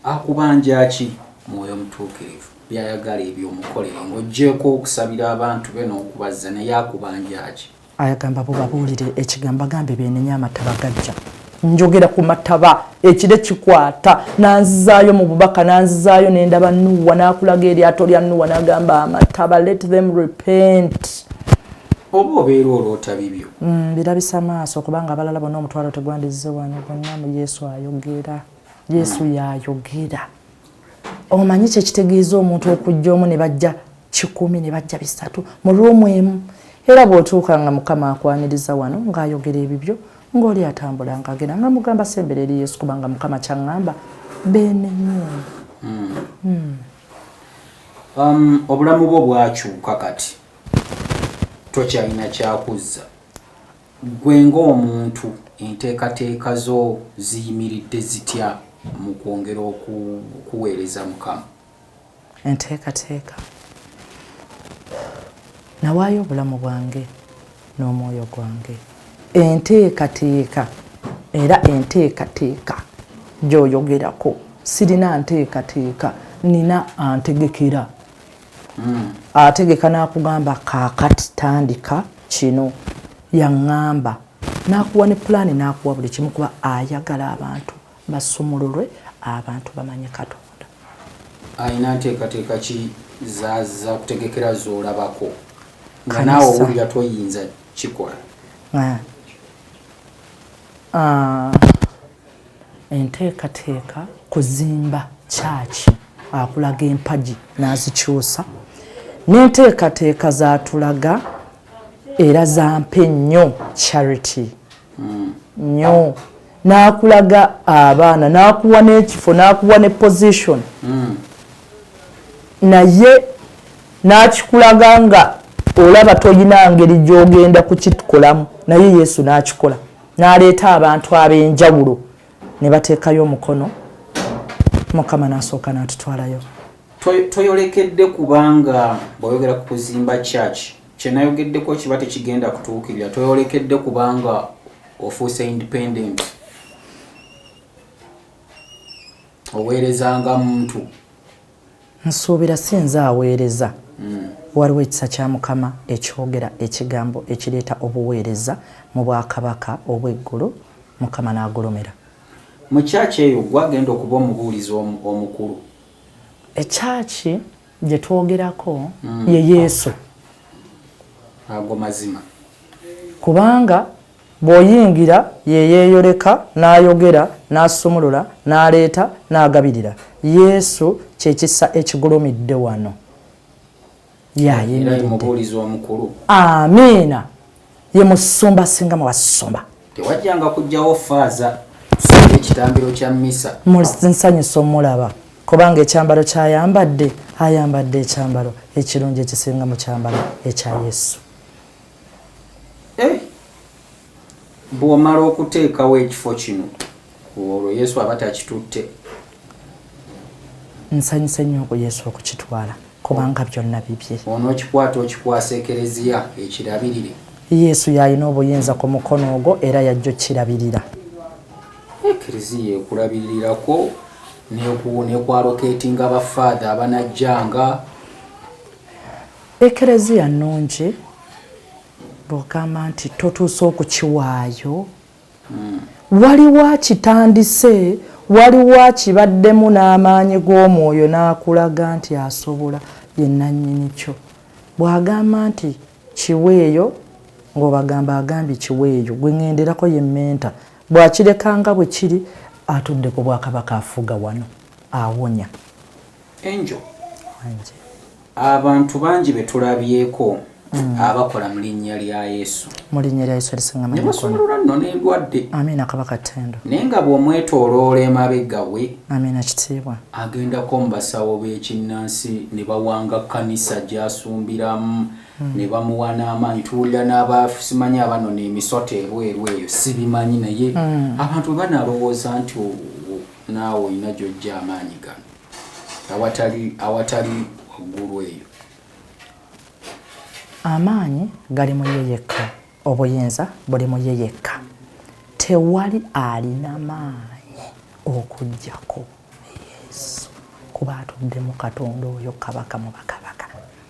Akubanja ki Mwoyo Mutuukirivu by'ayagala ebyomukolere, ng'oggyeeko okusabira abantu be n'okubazza, naye akubanja ki? Ayagamba bubabuulire ekigambo, agambe beenenye amataba gajja. Njogera ku mataba, ekire kikwata, nanzizaayo mu bubaka, nanzizaayo nendaba Nuwa, n'akulaga eryato lya Nuwa, n'agamba amataba, let them repent. Oba obeera oloota bibyo? Birabisa maaso, kubanga abalala bonna omutwalo tegwandizze wano, bonna mu Yesu ayogera. Yesu yayogera. Omanyi kye kitegeeza omuntu okujja omu ne bajja 100 ne bajja 300 mu ruumu emu? Era bw'otuuka nga Mukama akwaniriza wano ng'ayogera ebibyo, ng'oli atambula ng'agenda nga mugamba sembera eri Yesu, kubanga Mukama kyaŋŋamba beenenye. Obulamu bwo bwakyuka kati, tokyalina kyakuzza. Ggwe ng'omuntu enteekateeka zo ziyimiridde zitya mu kwongera okuweereza Mukama? Enteekateeka, nawaayo obulamu bwange n'omwoyo gwange. Enteekateeka, era enteekateeka gy'oyogerako, sirina nteekateeka, nina antegekera. Ategeka n'akugamba kaakati tandika kino, yaŋŋamba n'akuwa ne pulaani, n'akuwa buli kimu, kuba ayagala abantu basumululwe, abantu bamanye Katonda. Alina nteekateeka ki zakutegekera z'olabako nga naawe owulira toyinza kikola? Enteekateeka kuzimba kyaki, akulaga empagi n'azikyusa, n'enteekateeka zatulaga era zampe nnyo charity nnyo, n'akulaga abaana, n'akuwa n'ekifo, n'akuwa ne position, naye n'akikulaga nga olaba tolina ngeri gy'ogenda kukikolamu, naye Yesu n'akikola, n'aleeta abantu ab'enjawulo ne bateekayo omukono, Mukama n'asooka n'atutwalayo. Toyolekedde kubanga bw'oyogera ku kuzimba church, kye nayogeddeko kiba tekigenda kutuukirira, toyolekedde kubanga ofuuse independent, oweerezanga muntu? Nsuubira si nze aweereza. Waliwo ekisa kya Mukama ekyogera ekigambo ekireeta obuweereza mu bwakabaka obw'eggulu, Mukama n'agulumira. Mu kyaki eyo gwagenda okuba omubuulizi omukulu? Ekyaki gye twogerako ye Yesu. Ago mazima. Kubanga bw'oyingira yeyeeyoleka, n'ayogera, n'asumulula, n'aleeta, n'agabirira. Yesu kye kisa ekigulumidde wano. Yayimiridde. Mubuulizi omukulu. Amiina. Ye musumba asinga mu basumba. Tewajjanga kujjawo faaza ekitambiro kya misa. Nsanyusa omulaba kubanga ekyambalo kyayambadde, ayambadde ekyambalo ekirungi ekisinga mu kyambalo ekya Yesu. Bw'omala okuteekawo ekifo kino, olwo Yesu aba takitutte. Nsanyuse nnyo ku Yesu okukitwala kubanga byonna bibye. Onookikwata okikwasa Ekereziya ekirabirire. Yesu y'alina obuyinza ku mukono ogwo era yajja okukirabirira. Ekereziya ekulabirirako nekwaloketinga bafaatha abanajjanga. Ekereziya nnungi bw'ogamba nti totuuse okukiwaayo. Waliwo akitandise, waliwo akibaddemu n'amaanyi g'omwoyo n'akulaga nti asobola, ye nnannyini kyo. Bw'agamba nti kiweeyo, ng'obagamba agambye kiweeyo, gwe ŋŋenderako ye menta. Bw'akireka nga bwe kiri, atudde ku bwakabaka afuga wano, awonya. Angel, abantu bangi be tulabyeko abakola mu linnya lya Yesu. Mu linnya lya Yesu erisinga ne basumulula nno n'endwadde. Amiina Kabaka ttendo. Naye nga bw'omwetooloola emabega we. Amiina kitiibwa. Agendako mu basawo b'ekinnansi ne bawanga kkanisa gy'asumbiramu ne bamuwa n'amaanyi. Tuwulira n'abasimanyi abanona emisota ebweru eyo, sibimanyi naye abantu bwe banalowooza nti naawe olina gy'ojja amaanyi gano awatali waggulu eyo. Amaanyi gali mu ye yekka, obuyinza buli mu ye yekka. Tewali alina maanyi okuggyako Yesu, kuba atuddemu Katonda oyo kabaka mu bakabaka.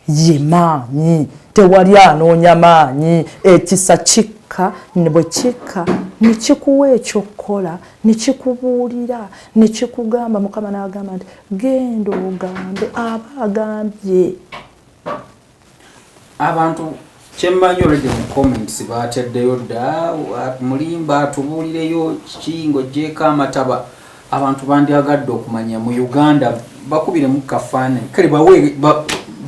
Ye maanyi, tewali anoonya maanyi. Ekisa kikka, bwe kikka ne kikuwa eky'okukola, ne kikubuulira, ne kikugamba. Mukama n'agamba nti genda ogambe, aba agambye. Abantu kyemmanyi already mu comments baateddeyo dda mulimba atubuulireyo kiki ng'oggyeeko amataba. Abantu bandyagadde okumanya mu Uganda bakubiremu kafaananyi kale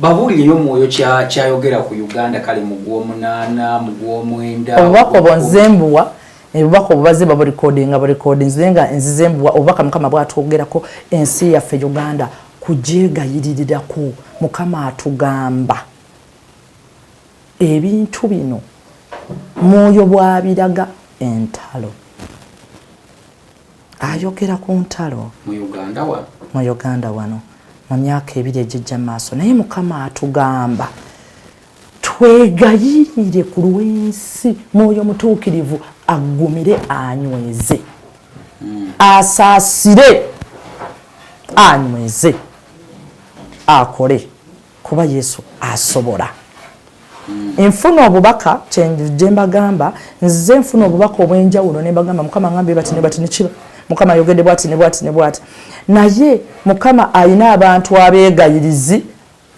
babuulireyo mwoyo kyayogera ku Uganda kale mu gw'omunaana, mu gw'omwenda. Obubaka obwo nze mbuwa, obubaka obubaze baburekodinga burekodinze nga nzize mbuwa obubaka Mukama bwatwogerako ensi yaffe Uganda kugyegayiririrako. Mukama atugamba ebintu bino mwoyo bw'abiraga entalo. Ayogera ku ntalo mu Uganda wano, mu Uganda wano mu myaka ebiri egijja maaso. Naye Mukama atugamba twegayirire ku lw'ensi, mwoyo mutuukirivu aggumire, anyweze, asaasire, anyweze, akole, kuba Yesu asobola. Nfuna obubaka kye mbagamba, nze nfuna obubaka obw'enjawulo ne mbagamba Mukama ngambye bati ne bati ne kiba, Mukama ayogedde bwati ne bwati ne bwati. Naye Mukama alina abantu abeegayirizi,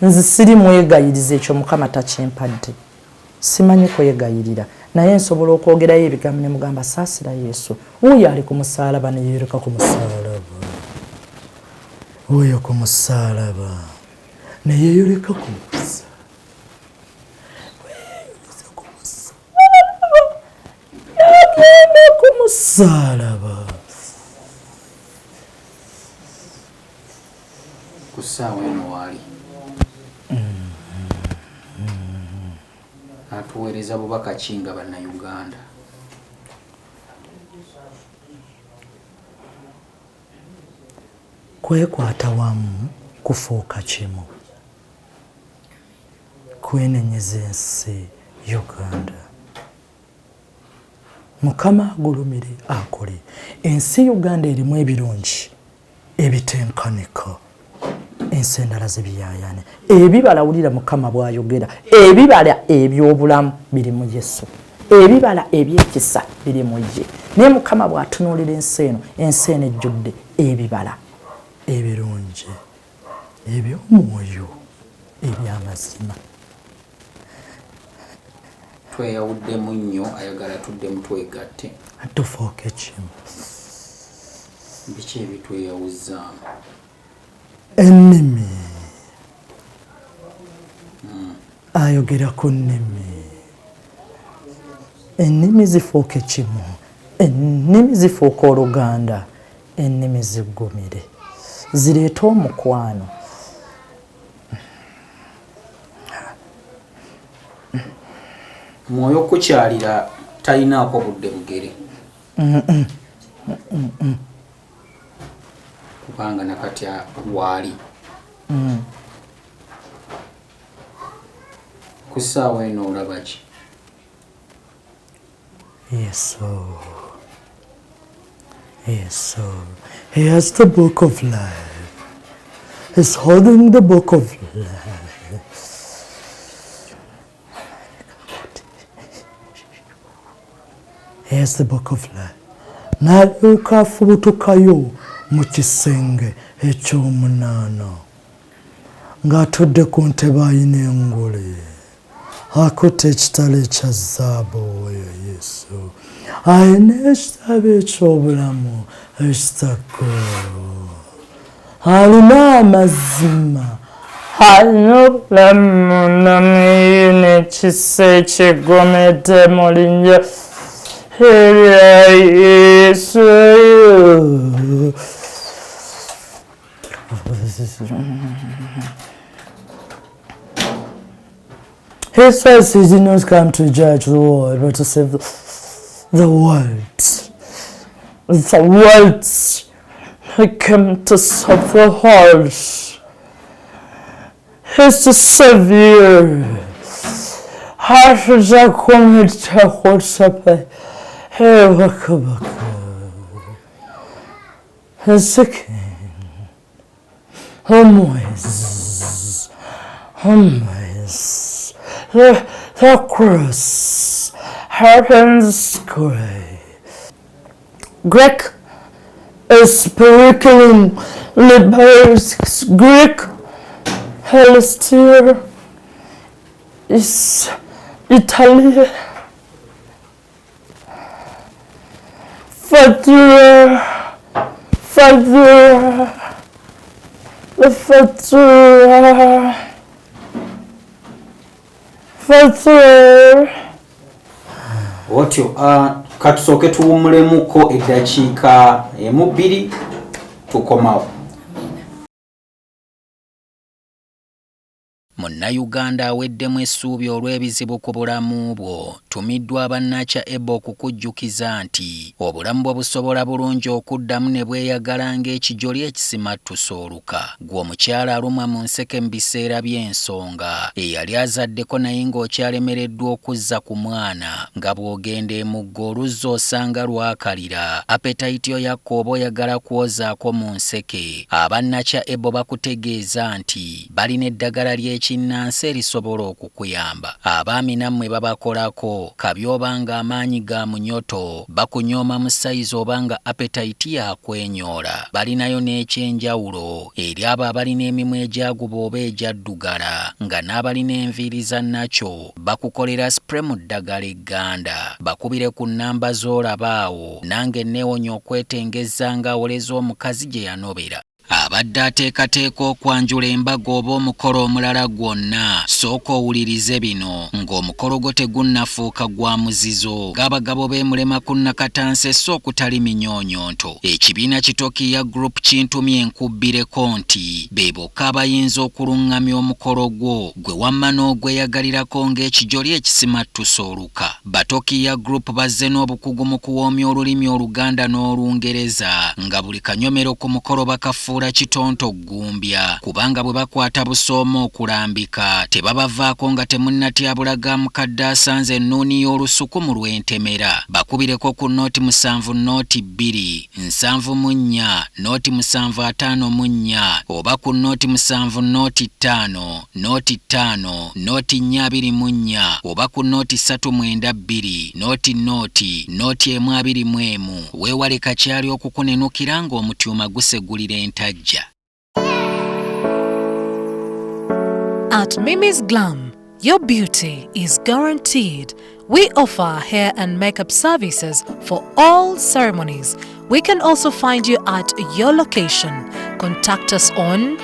nze siri mwegayirizi, ekyo Mukama takimpadde. Simanyi kwegayirira, naye nsobola okwogerayo ebigambo ne mugamba saasira Yesu, wuuyo ali ku musaalaba ne yeereka ku musaalaba, wuuyo ku musaalaba ne yeeyoleka ku musaalaba, n'agenda ku musaalaba. Ku ssaawa eno waali atuweereza bubaka ki nga Bannayuganda? Kwekwata wamu kufuuka kimu, kwenenyeza ensi Uganda. Mukama agulumire akole. Ensi Uganda erimu ebirungi ebitenkanika. Ensi endala zibiyaayaane. Ebibala, wulira Mukama bw'ayogera, ebibala eby'obulamu biri mu Yesu, ebibala eby'ekisa biri mu ye. Naye Mukama bw'atunuulira ensi eno, ensi eno ejjudde ebibala ebirungi eby'omwoyo eby'amazima. Tweyawuddemu nnyo, ayagala tuddemu twegatte, tufuuke kimu. Biki ebitweyawuzzaamu? Ennimi. Ayogera ku nnimi. Ennimi zifuuke kimu, ennimi zifuuka oluganda, ennimi ziggumire zireete omukwano. Mwoyo kukyalira talinaako budde bugere, kubanga nakati waali ku ssaawa eno olaba ki? Yesu, Yesu. He has the book of life. He's holding the book of life. He has the book of life. N'alyoka afubutukayo mu kisenge ekyomunaana ng'atudde ku ntebe, ayina engule, akutte ekitala ekya zaabu. Oyo Yesu ayina ekitabo eky'obulamu ekitaggwaawo, alina amazima, alina obulamu namuyina ekisa ekigomedde mu linnya erya Yesu. He says he did not come to judge the world, but to save the world. The world. He came to save the world. He's the savior. Hafiza kumita khutsape. Hey, wakabaka. He's the king. Always. Always. The cross happens great. Greek is speaking libers Greek. Hellestier is Italian. Father, Father, the Father, Father. Otyo katusooke tuwummulemuko eddakiika emu bbiri, tukomawo. Munnayuganda aweddemu essuubi olw'ebizibu ku bulamu bwo, tumiddwa abannakya eba okukujjukiza nti obulamu bwo busobola bulungi okuddamu ne bweyagala ng'ekijoli ekisimattusa oluka. Gwe omukyala alumwa mu nseke mu biseera by'ensonga, eyali azaddeko naye ng'okyalemereddwa okuzza ku mwana, nga bw'ogenda emugga oluzzi osanga lwakalira, appetite yo yakka, oba oyagala kwozaako mu nseke, abannakya ebo bakutegeeza nti balina eddagala ly'ekinnansi erisobola okukuyamba. Abaami nammwe babakolako kabi, oba nga amaanyi ga munyoto, bakunyooma mu sayizi, oba nga appetite yakwenyoola, balinayo n'ekyenjawulo eri abo abalina emimwa egyaguba oba egyaddugala, nga n'abalina enviiri za nakyo, bakukolera spray mu ddagala egganda. Bakubire ku nnamba z'olaba awo. Nange neewonya okwetengezza ng'awoleza omukazi gye yanobera. Abadde ateekateeka okwanjula embaga oba omukolo omulala gwonna, sooka owulirize bino ng'omukolo gwo tegunnafuuka gwa muzizo, ng'abagabo beemulema ku nnakatansi sso okutali minyoonyonto. Ekibiina Kitokiya Group kintumye enkubbireko nti be bokka abayinza okuluŋŋamya omukolo gwo gwe wamma n'ogweyagalirako ng'ekijoli ekisimattusa oluka. Batokiya Group bazze n'obukugu mu kuwoomya olulimi Oluganda n'Olungereza, nga buli kanyomero ku mukolo bakafuula Bakifuula kitonto ggumbya kubanga bwe bakwata busooma okulambika tebabavaako nga temunnatyabula ga mukadde asanze ennuuni y'olusuku mu lw'entemera. Bakubireko ku nooti 7 nooti 2 74 nooti 754 oba ku nooti 7 nooti 5 nooti 5 nooti 424 oba ku nooti 392 nooti nooti nooti 121. Weewale kakyali okukunenukira ng'omutyuma gusegulira entajja. At Mimi's Glam, your beauty is guaranteed. We offer hair and makeup services for all ceremonies. We can also find you at your location. Contact us on